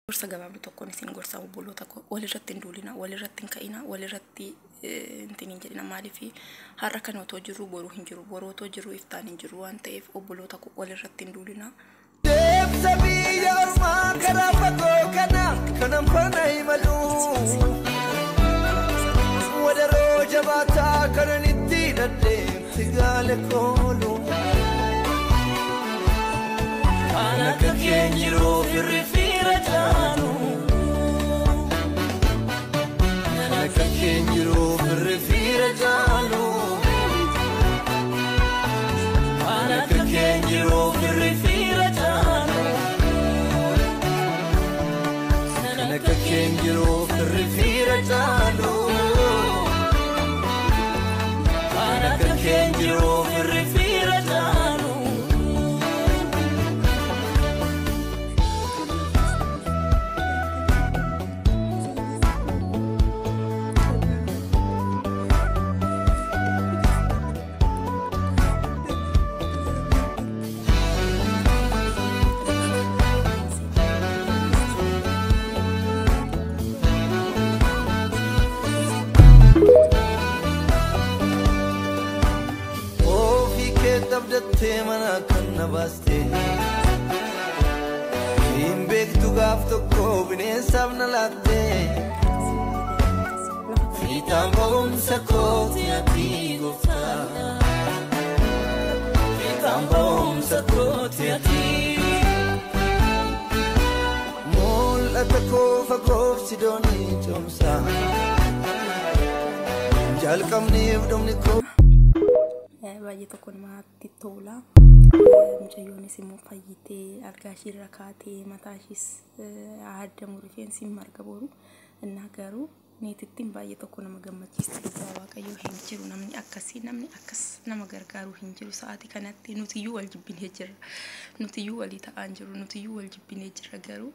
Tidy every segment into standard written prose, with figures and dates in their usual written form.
Gorsa gabaabduu tokkoon isin gorsa, obboloota koo: walirratti hin duulina, walirratti hin ka'ina, walirratti hin jedhina. Maaliif? Har'a kana otoo jirru boruu hin jiru, boruu otoo jirru iftaan hin jiru waan ta'eef, obboloota koo, walirratti hin duulina. Deemsa biyya ormaa karaa fagoo kana kanan faana imalu. Wadaroo jabaataa kanan itti hidhadhee gaale koolu. Kan akka keenya jiru firri fiira caalu. Kan akka keenya jiru firri fiira caalu. Kan akka keenya jiru firri fiira caalu. Kan akka keenya jiru firri fiira caalu. Kan akka keenya jiru firri fiira caalu. Ofii kee abdattee mana kan na baaste. Hin beektu gaaf tokko bineensaaf na laatte. Fiixaan ba'umsa kooti ati gooftaa. Fiixaan ba'umsa kooti ati. Mul'ata koo fagoof sidoonii coomsa. Jalqabniif dhumni koo. Baay'ee tokko namatti tola. Mucayyoonis immoo fayyitee algaa ishii irra kaatee, mataa ishiis haaddamu, rifeensi marga boru. Innaa garuu niitittiin baay'ee tokko nama gammachiisti, dhugaa Waaqayyoo. Hin jiru namni akkasii, namni akkas nama gargaaru hin jiru. Sa'aatii kanatti nutiyyuu wal jibbinee jirra. Nutiyyuu walii ta'aa hin jiru. Nutiyyuu wal jibbinee jirra, garuu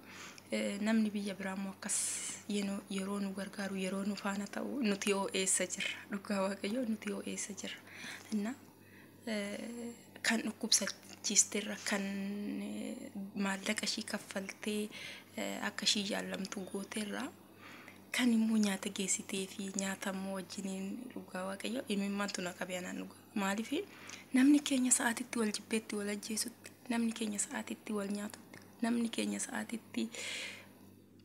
namni biyya biraa immoo akkas yeroo nu gargaaru, yeroo nu faana ta'u, nuti yoo eessa jirra? Dhugaa Waaqayyoo, nuti yoo eessa jirra? Innaa kan dhukkubsachiisterra, kan maallaqa ishii kaffaltee akka ishii jaallamtu gooterra, kan immoo nyaata geessitee fi nyaata immoo wajjiniin, dhugaa Waaqayyo, imimmaantu na qabee anaan, dhugaa. Maaliif? Namni keenya sa'aatitti wal jibbeetti wal ajjeesutti, namni keenya sa'aatitti wal nyaatutti, namni keenya sa'aatitti,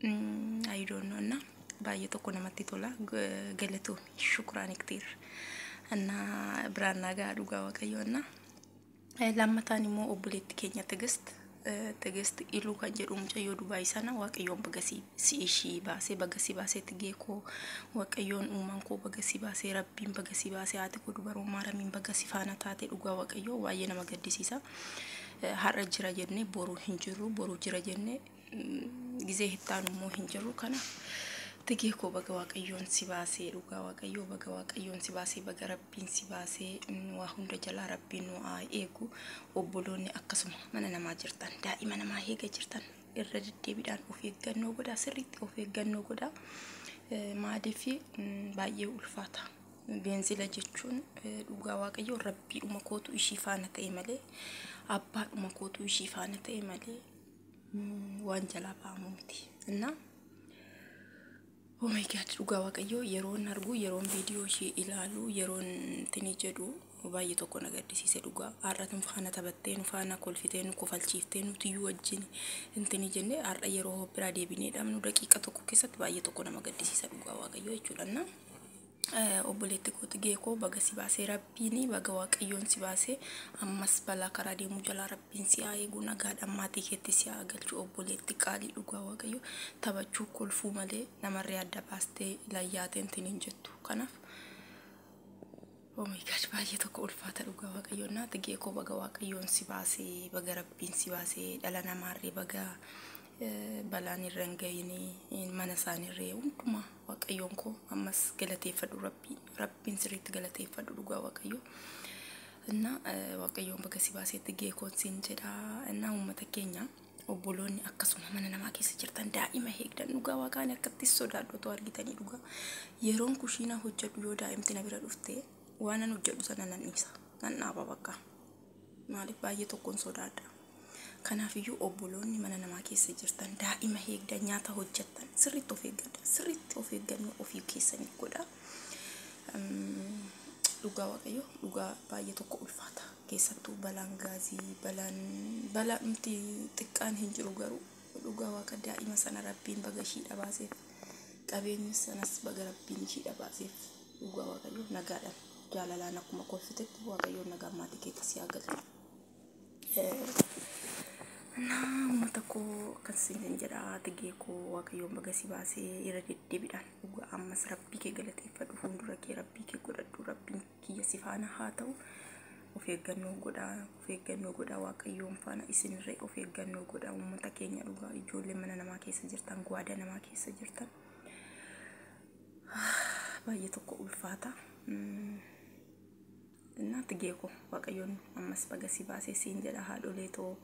I don't know. Na baay'ee tokko namatti tola. Galatoomi, شكرا كتير. እና biraan nagaa, dhugaa Waaqayyo. እና lammataan immoo obboleetti keenya Tigist, Tigist Iluu kan jedhu, mucayyoo Dubaay sana, Waaqayyoon baga si ishii baasee, baga si baasee, Tigee koo. Waaqayyoon uumaan koo baga si baasee, Rabbiin baga si baasee, haati koo dubaroo Maaramiin baga si faana taate. Dhugaa Waaqayyoo, baay'ee nama gaddisiisa. Har'a jira jennee boru hin jirru, boru jira jennee gizee ittaanu immoo hin jirru. Kanaaf Tigee koo, baga Waaqayyoon si baasee, dhugaa Waaqayyoo, baga Waaqayyoon si baasee, baga Rabbiin si baasee. Waa hunda jalaa Rabbiin nu haa eegu. Obboloonni akkasuma mana namaa jirtan, daa'ima namaa eega jirtan, irra deddeebiidhaan of eeggannoo godhaa, sirriitti of eeggannoo godhaa. Maaliif? Baay'ee ulfaata. Beenzila jechuun, dhugaa Waaqayyoo, Rabbiidhuma kootu ishii faana ta'e malee, abbaadhuma kootu ishii faana ta'e malee, waan jalaa ba'amu miti. Innaa oh my God, dhugaa Waaqayyoo, yeroon argu, yeroon viidiyoo ishee ilaalu, yeroon tini jedhu, baay'ee tokko na gaddisiise, dhugaa. Har'a nu faana taphattee, nu faana kolfitee, nu kofalchiiftee, nutiyyuu wajjin intini jennee, har'a yeroo biraa deebinee dhabnu daqiiqa tokko keessatti, baay'ee tokko nama gaddisiisa, dhugaa Waaqayyoo jechuudha. Obboleetti koo Tigee koo, baga si baasee Rabbiin, baga Waaqayyoon si baasee. Ammas balaa karaa deemuu jalaa Rabbiin si haa eegu, nagaadhaan maatii keetti si haa galchu, obboleetti qaalii. Dhugaa Waaqayyo, taphachuu kolfuu malee namarree adda baastee layyaateen hin jettu. Kanaaf oh my God, baay'ee tokko ulfaata, dhugaa Waaqayyoon. Naa Tigee koo, baga Waaqayyoon si baasee, baga Rabbiin si baasee, dhala namaarree baga balaan irra hin gahinii, mana isaaniirree hundumaa Waaqayyoon koo ammas galateeffadhu Rabbiin, Rabbiin sirriitti galateeffadhu, dhugaa Waaqayyo. እና Waaqayyoon baga si baasee, Tigee koon siin jedha. እና uummata keenya, obboloonni akkasuma mana namaa keessa jirtan, daa'ima eegdan, dhugaa Waaqaan akkatti sodaadhu otoo argitanii. Dhugaa, yeroon kushiinaa hojjedhu yoo daa'imti na bira dhufte, waan an hojjedhu sana nan dhiisa, nan dhaaba bakka. Maaliif? Baay'ee tokkoon sodaadha. Kanaafiyyuu obboloonni mana namaa keessa jirtan, daa'ima eegdan, nyaata hojjettan, sirriitti of eeggadha. Sirriitti of eeggannoo ofii keessanii godha. Dhugaa Waaqayyo, dhugaa baay'ee tokko ulfaata. Keessattuu balaan gaazii, balaan balaa nuti xiqqaan hin jiru, garuu dhugaa Waaqa daa'ima sana Rabbiin baga ishiidha baaseef, qabeenya sanas baga Rabbiin ishiidha baaseef. Dhugaa Waaqayyo, nagaadhaan jaalalaan akkuma kolfitetti Waaqayyoon nagaan maatii keetti si haa galchu. Naa uummata koo, akkas isin jedha. Tigee koo, Waaqayyoon baga si baasee. Irra deddeebiidhaan dhugaa ammas Rabbii kee galateeffadhu, fuuldura kee Rabbii kee godhadhu. Rabbiin kiyya si faana haa ta'u. Of eeggannoo godhaa, of eeggannoo godhaa. Waaqayyoon faana isinirree of eeggannoo godhaa, uummata keenya. Dhugaa ijoollee mana namaa keessa jirtan, gwaada namaa keessa jirtan, baay'ee tokko ulfaata. Innaa Tigee koo, Waaqayyoon ammas baga si baasee siin jedha. Haadholee too,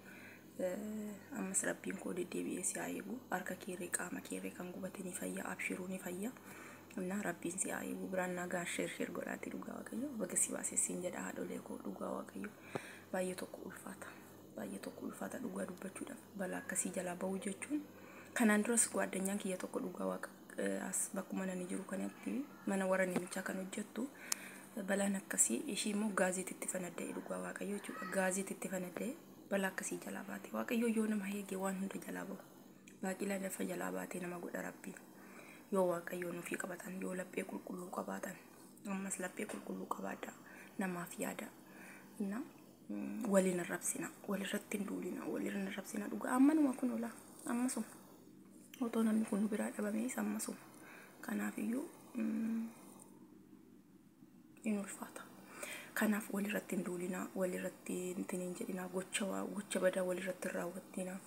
ammas Rabbiin koo deddeebi'ee si haa eegu. Harka keerree, qaama keerree kan gubate ni fayya, abshiruu ni fayya. Innaa Rabbiin si haa eegu. Biraan nagaan share share godhaati. Dhugaa Waaqayyo baga si baasee siin jedha. Haadholee koo, dhugaa Waaqayyo baay'ee tokko ulfaata. Baay'ee tokko ulfaata dhugaa dubbachuudhaaf, balaa akkasii jalaa bahuu jechuun. Kanaan duras gwaddanyaan kiyya tokko, dhugaa Waaqa, as bakkuma nani jiru kanatti mana warra namichaa kan hojjettu, balaan akkasii ishii immoo gaaziitti fanadda'e, dhugaa Waaqayyo jechuudha. Gaaziitti fanadda'e, balaa akkasii jalaa baate. Waaqayyo yoo nama eege waan hunda jalaa bahu. Baaqilaa lafa jalaa baatee nama godha Rabbiin. Yoo Waaqayyoon ofii qabatan, yoo laphee qulqulluu qabaatan, ammas laphee qulqulluu qabaadha, namaaf yaada. Inna waliin arrabsina, walirratti hin duulina, waliin arrabsina. Dhugaa ammanuma kun ola ammasuma. Otoo namni kun nu biraa dhabame ammasuma. Kanaafiyyuu in ulfaata. Kanaaf walirratti hin duulinaa, walirratti hin jedhinaa, gocha badaa walirratti hin raawwattinaa.